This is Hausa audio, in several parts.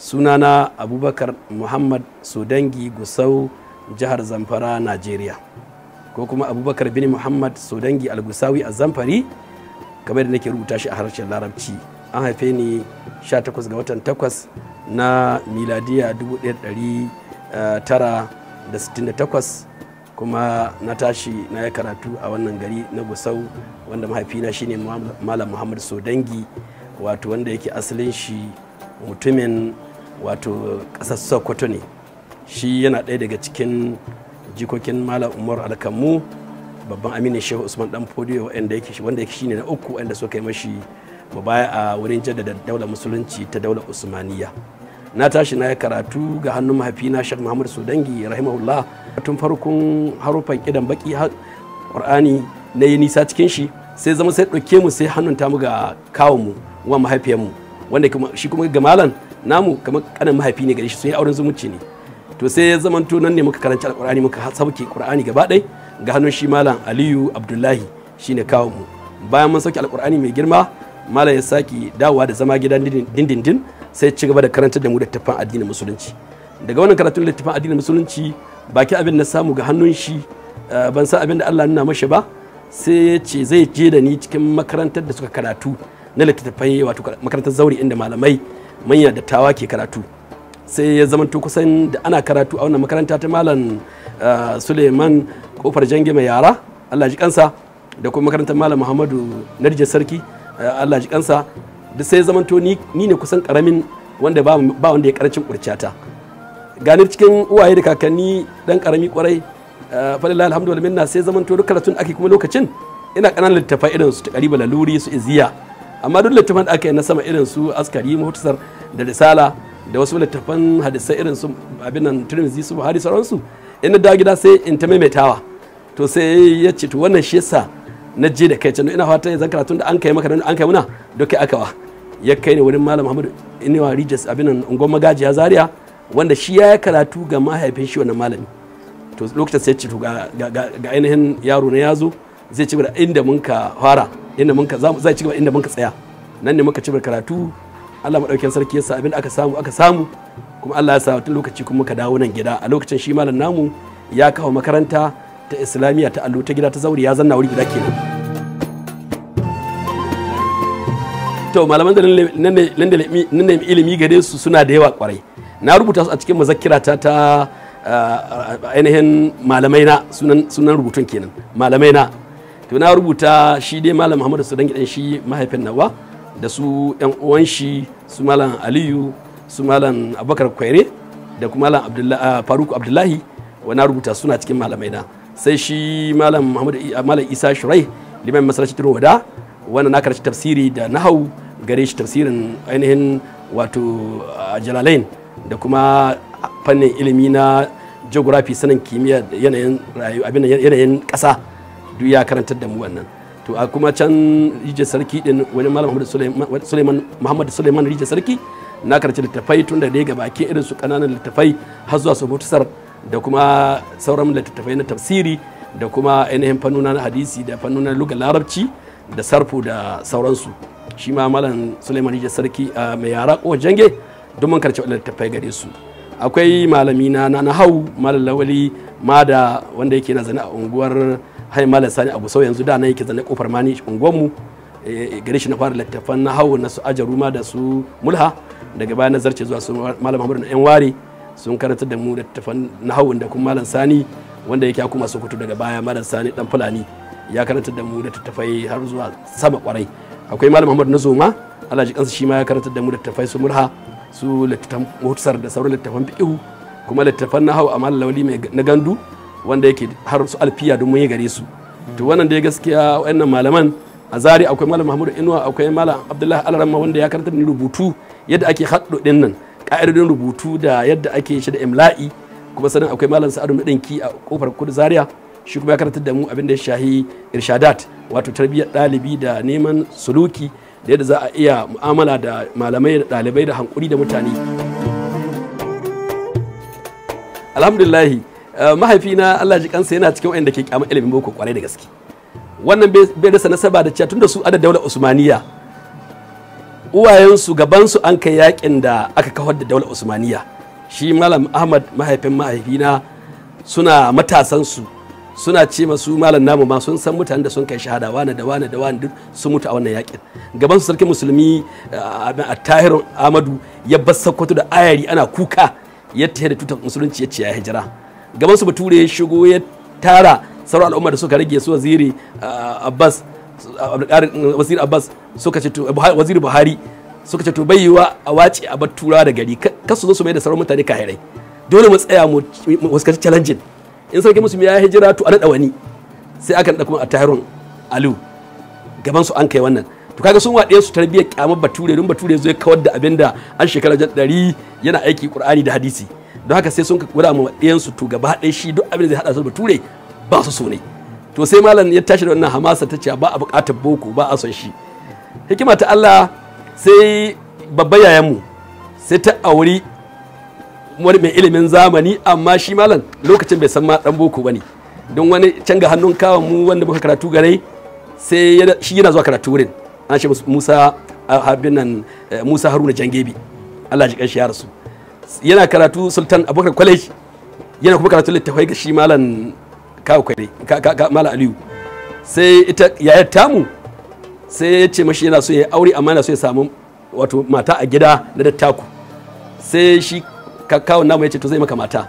Sunana Abubakar Muhammad Sodangi, Gusau, jihar Zamfara, Najeriya, ko kuma Abubakar bin Muhammad Sodangi Algusawi a Zamfari, kamar da nake rubuta shi a harshen Larabci. An haife ni 18 ga watan 8 na miladiya 1968, kuma na tashi na yi karatu a wannan gari na Gusau, wanda mahaifina shine Malam Muhammad Sodangi, wato wanda yake asalin shi mutumin wato ƙasar Sokoto ne. Shi yana ɗaya daga cikin jikokin Malam Umar Alkamu, babban aminin Shehu Usman Dan Fodiyo, wanda yake shine na uku wanda suka yi mashi mubaya a wurin jaddada daular musulunci ta daular Usmaniya. Na tashi na yi karatu ga hannun mahaifina Sheikh Muhammad Sodangi rahimahullah, tun farkon harufan kidan baki Qur'ani na yi nisa cikin shi, sai zama sai ɗauke mu sai hannun tamu ga kawunmu wa mahaifiyarmu, wanda shi kuma ga malam namu kamar kanin mahaifi ne gare shi, sun yi auren zumunci ne. To sai ya zamanto nan ne muka karanci Alƙur'ani, muka sauke Qur'ani gaba ɗaya ga hannun shi Malam Aliyu Abdullahi, shine kawunmu. Bayan mun sauke Alƙur'ani mai girma, malam ya saki dawowa da zama gidan dindindin, sai ci gaba da karantar da mu littattafan addinin musulunci. Daga wannan karatun littattafan addinin musulunci, baki abin na samu ga hannun shi, ban san abin da Allah nuna mashi ba, sai ya ce zai je da ni cikin makarantar da suka karatu na littattafai, wato makarantar zauri inda malamai manya dattawa ke karatu. Sai ya zamanto kusan da ana karatu a wannan makaranta ta Malam Suleiman Kofar Jange mai yara, Allah ji kansa, da kuma makarantar Malam Muhammadu Narje Sarki, Allah ji kansa. Da sai zamanto ni ne kusan karamin wanda ba wanda ya karancin kurciyata gani cikin uwaye da kakanni, dan karami kwarai, falillahi alhamdu wal minna. Sai zamanto duk karatun ake kuma lokacin ina kananan littafai irin su Taqriba Laluri, su Iziya, amma duk littafan da aka yi na sama irin su Askari, Muhtasar da Risala da wasu littafan hadisai irin su abin nan Tirmidhi, su Buhari, sauransu, in da gida sai in ta maimaitawa. To sai ya ce to wannan shi yasa na je da kai can, ina fata yanzu karatun da an kai maka an kai muna da kai aka wa. Ya kai ni wurin Malam Muhammadu Inuwa Regis, abin nan unguwar Magajiya, Zaria, wanda shi ya karatu ga mahaifin shi wannan malami. To lokacin sai ce to ga ainihin yaro na yazo zai ci gaba inda mun ka fara, inda mun ka zai ci gaba inda mun ka tsaya. Nan ne muka ci gaba karatu. Allah madaukakin sarki ya sa abin da aka samu aka samu, kuma Allah ya sa tun lokaci kuma muka dawo nan gida. A lokacin shi malam namu ya kawo makaranta ta Islamiyya ta allo ta gida ta zauri, ya zanna wuri guda kenan. To malaman da nan nemi ilimi gare su suna da yawa kwarai. Na rubuta su a cikin mazakkira ta ainihin malamai na, sunan rubutun kenan, malamai na. To na rubuta shi dai Malam Muhammadu Sodangi dan shi mahaifin nawa, da su yan uwan shi, su Malam Aliyu, su Malam Abubakar Kwaire, da kuma Malam Faruku Abdullahi, wa na rubuta suna cikin malamai na. Sai shi Malam Muhammadu Malam Isa Shurai, liman masallacin Tudun Wada, wannan na karanci tafsiri da nahau gare shi, tafsirin ainihin wato Jalalain, da kuma fannin ilimi na geography, sanin kimiyya da yanayin rayu, abin yanayin ƙasa, duk ya karantar da mu wannan. To a kuma can Rijiyar Sarki din wani Malam Suleiman Muhammad Suleiman Rijiyar Sarki, na karanci littattafai tun da dai ga bakin irin su kananan littattafai har zuwa su Muhtasar da kuma sauran littattafai na tafsiri da kuma ainihin fannuna na hadisi da fannunan lugar Larabci da sarfu da sauransu. Shi ma Malam Suleiman Rijiyar Sarki mai yara ko Jange, don mun karanci waɗannan littattafai gare su. Akwai malami na hau, Malam Lawali Mada, wanda yake na zane a unguwar Hai Malam Sani Abu Sau, yanzu da nan yake zane Kofar Mani unguwarmu. Gare shi na fara littattafan na hau na su Ajaruma da su Mulha. Daga baya na zarce zuwa su Malam Muhammadu na yan ware, sun karantar da mu littattafan na hau, da kuma Malam Sani wanda yake kuma Sokoto daga baya, Malam Sani Dan Fulani, ya karantar da mu littattafai har zuwa sama kwarai. Akwai Malam Muhammadu na Zoma, Allah ji kansa, shi ma ya karantar da mu littattafai su Mulha, su littattafan Muhtasar da sauran littattafan fiqh, kuma littattafan nahau a Malam Lawali mai na Gandu, wanda yake har su Alfiya don mun yi gare su. To wannan dai gaskiya wayannan malaman a Zari. Akwai Malam Muhammadu Inuwa, akwai Malam Abdullahi Alaramma, wanda ya karanta ni rubutu yadda ake haddo din nan, ka'idodin rubutu da yadda ake shi da imla'i. Kuma sannan akwai Malam Sa'adu Madinki a Kofar Kudu Zaria, shi kuma ya karantar da mu abin da ya shahi irshadat, wato tarbiyyar ɗalibi da neman suluki da yadda za a iya mu'amala da malamai da ɗalibai da hankuri da mutane. Alhamdulillahi, mahaifina Allah ji kansa yana cikin wanda ke kyamar ilimin boko kwarai da gaske. Wannan bai rasa nasaba da cewa tunda su ada daular Usmaniya Uwayensu gabansu an kai yakin da aka kawar da daular Usmaniya. Shi Malam Ahmad mahaifin mahaifina suna matasansu suna ce masu malam namu ma sun san mutanen da sun kai shahada, wane da wane da wane duk sun mutu a wannan yakin. Gaban su sarkin musulmi Attahiru Ahmadu ya bar Sokoto da ayari ana kuka, ya tafi da tutar musulunci ya ce ya hijira. Gaban su Bature ya shigo ya tara sauran al'umma da suka rage su Waziri Abbas Waziri Abbas suka ce to Waziri Buhari suka ce to bai yiwa a wace a bar tura da gari, kasu zo su mai da sauran mutane kahirai, dole mu tsaya mu fuskanci challenging. In sarki musulmi ya hijira to a naɗa wani, sai aka naɗa kuma Attahirun Aliyu. Gaban su an kai wannan. To kaga sun waɗe su tarbiyyar kyamar Bature, don Bature zai kawar da abin da an shekara 100 yana aiki Qur'ani da hadisi. Don haka sai sun ka gwada ma ɗiyan su to gaba ɗaya shi duk abin da zai haɗa su Bature ba su so ne. To sai malam ya tashi da wannan hamasa ta ce ba a buƙatar boko, ba a son shi. Hikima ta Allah sai babban yayanmu sai ta auri wani mai ilimin zamani, amma shi malam lokacin bai san ma dan boko bane, don wani can ga hannun kawon mu wanda muka karatu gare sai shi yana zuwa karatu wurin, ana ce Musa abin nan Musa Haruna Jangebi, Allah ji kanshi ya rasu. Yana karatu Sultan Abubakar College, yana kuma karatu littafai ga shi malam kawo kware malam Aliyu. Sai ita yayar tamu sai ya ce mashi yana so ya aure, amma yana so ya samu wato mata a gida na dattaku. Sai shi kawun namu ya ce to zai maka mata,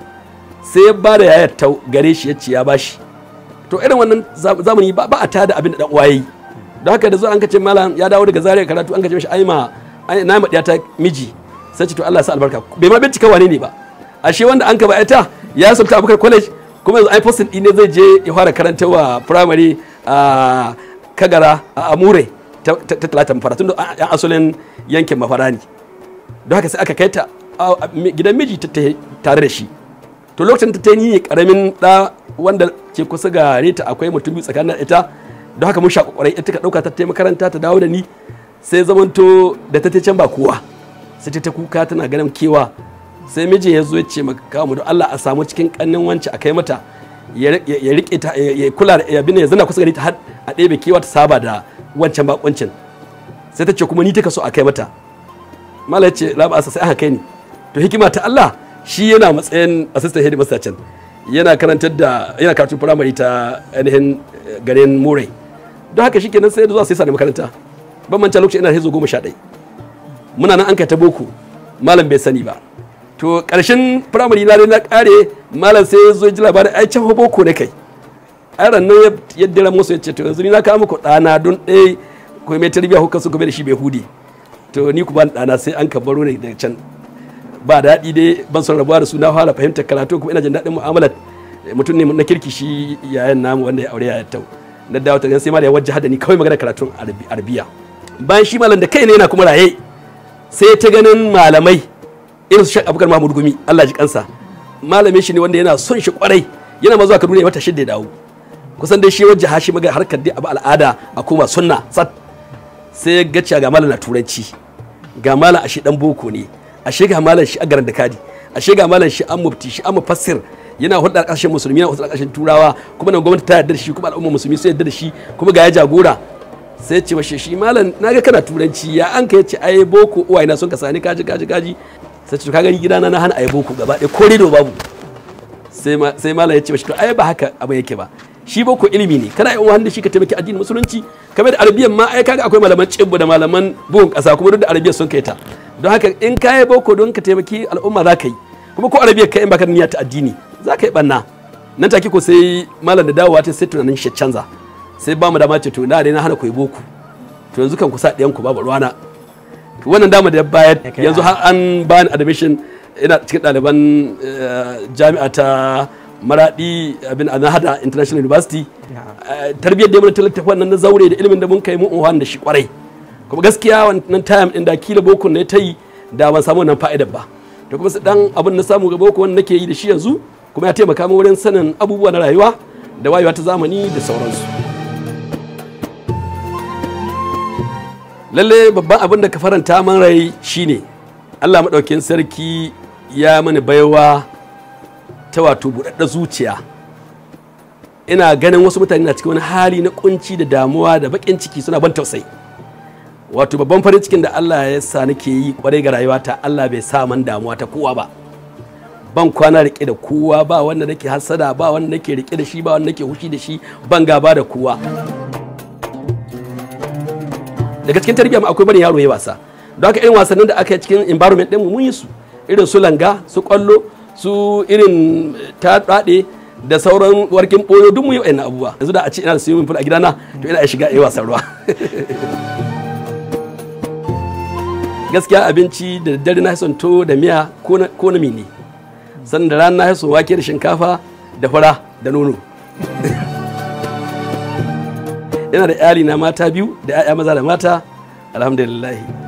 sai ya ba da yayar ta gare shi ya ce ya bashi. To irin wannan zamani ba a tada abin da dan uwa yayi. Don haka da zuwa an kace malam ya dawo daga Zaria karatu, an kace mishi ai ma na ma ta miji, sai ce to Allah ya sa albarka. Bai ma bincika wane ne ba, ashe wanda an ka ba ita ya sulta Abubakar College, kuma yanzu ai posting din ne zai je ya fara karantawa primary a Kagara a Amure ta Talatan Mafara, tunda an asalin yankin Mafara ne. Don haka sai aka kai ta gidan miji ta tare da shi. To lokacin ta ni karamin da wanda ke kusa ga reta akwai mutum biyu tsakanin ita, don haka mun sha kokarai ita ka dauka ta taimaka makaranta ta dawo da ni. Sai zamanto da ta can ba kowa, sai ta kuka tana ganin kewa. Sai mijin ya zo ya ce maka mu don Allah a samu cikin kannin wance a kai mata ya rike ta ya kula da abin ya zana kusa gari ta har a ɗebe kewa ta saba da wancan bakuncin. Sai ta ce kuma ni ta kaso a kai mata. Mala ya ce la ba sai aka kai ni. To hikima ta Allah shi yana matsayin assistant headmaster can, yana karantar da yana karatun primary ta ainihin garin Murai. Don haka shikenan sai da zuwa sai sani makaranta. Ban manta lokacin ina hizo 11 muna nan an kai ta boko, malam bai sani ba. To karshen primary na na kare, malam sai ya zo ji labarin ai can boko ne kai. Ai rannan ya dira musu ya ce to yanzu ni na kawo muku ɗana don ɗaya ko mai tarbiyya kuka so kuma da shi bai hudi. To ni ku ban ɗana sai an ka baro ne daga can. Ba daɗi dai ban son rabuwa da su, na fara fahimtar karatu kuma ina jin daɗin mu'amalar mutum ne na kirki shi yayan namu wanda ya aure yayan tau. Na dawo ta sai ma da ya wajja da ni kawai magana karatun arabiya. Bayan shi malam da kai ne yana kuma raye, sai ta ganin malamai irin su Sheikh Abubakar Mahmud Gumi, Allah ji kansa, malamin shi ne wanda yana son shi kwarai, yana ma zuwa Kaduna ya wata shidda ya dawo. Kusan dai shi wajja hashi maga harkar dai abu al'ada a koma sunna sat. Sai ya gaciya ga malam na turanci, ga malam ashe dan boko ne, ashe ga malam shi a garin da kadi, ashe ga malam shi an mufti shi an mufassir, yana hulɗar ƙasashen musulmi yana hulɗar ƙasashen turawa, kuma nan gwamnati ta yarda da shi, kuma al'ummar musulmi sun yarda da shi, kuma ga ya jagora. Sai ce mashi shi malam naga kana turanci ya an ka? Yace ai boko uwaye na sun ka sani kaji kaji kaji. Sai ce to ka gani gidana na hana ai boko gaba ɗaya ko rido babu. Sai malam ya ce mashi to ai ba haka abin yake ba, shi boko ilimi ne, kana yin wanda shi ka taimaki addinin musulunci. Kamar da arabiyan ma ai kaga akwai malaman cibbu da malaman bugun ƙasa, kuma duk da arabiyan sun kai ta. Don haka in ka yi boko don ka taimaki al'umma za ka yi, kuma ko arabiya ka in baka da niyya ta addini za ka yi banna. Nan take ko sai malam da dawowa ta sai tunanin shi canza, sai ba mu dama ce to na dai na hana ku yi boko, to yanzu kan ku sa ɗayan ku babu ruwana. To wannan dama da ya bayar yanzu har an bani admission, ina cikin ɗaliban jami'a ta Maradi abin Nahada International University. Tarbiyyar da mun tallafa wannan na zaure da ilimin da mun kai mun unwan da shi kwarai. Kuma gaskiya wannan time din da kila boko ne ta yi da ban samu wannan fa'idar ba. To kuma dan abin na samu ga boko wannan nake yi da shi yanzu, kuma ya taimaka min wurin sanin abubuwa na rayuwa da wayewa ta zamani da sauransu. Lalle babban abin da ka faranta man rai shine Allah maɗaukin sarki ya mani baiwa ta wato buɗaɗɗar zuciya. Ina ganin wasu mutane na cikin wani hali na kunci da damuwa da baƙin ciki suna ban tausayi. Wato babban farin cikin da Allah ya sa nake yi kwarai ga rayuwata, Allah bai sa man damuwa ta kowa ba. Ban kwana rike da kowa ba, wanda nake hasada ba, wanda nake rike da shi ba, wanda nake hushi da shi, ban gaba da kowa. Daga cikin tarbiyyar mu akwai barin yaro ya wasa. Don haka irin wasannin da aka yi cikin environment din mu mun yi su, irin su langa, su kwallo, su irin ta dade da sauran warkin boyo, duk mun yi wa'annan abubuwa. Yanzu da a ce ina da swimming pool a gidana, to ina shiga yi wasan ruwa. Gaskiya abinci da dare na son to da miya ko na mini, sannan da rana na son wake da shinkafa da fura da nono. Ina da iyali na mata biyu da 'ya'ya maza da mata, alhamdulillah.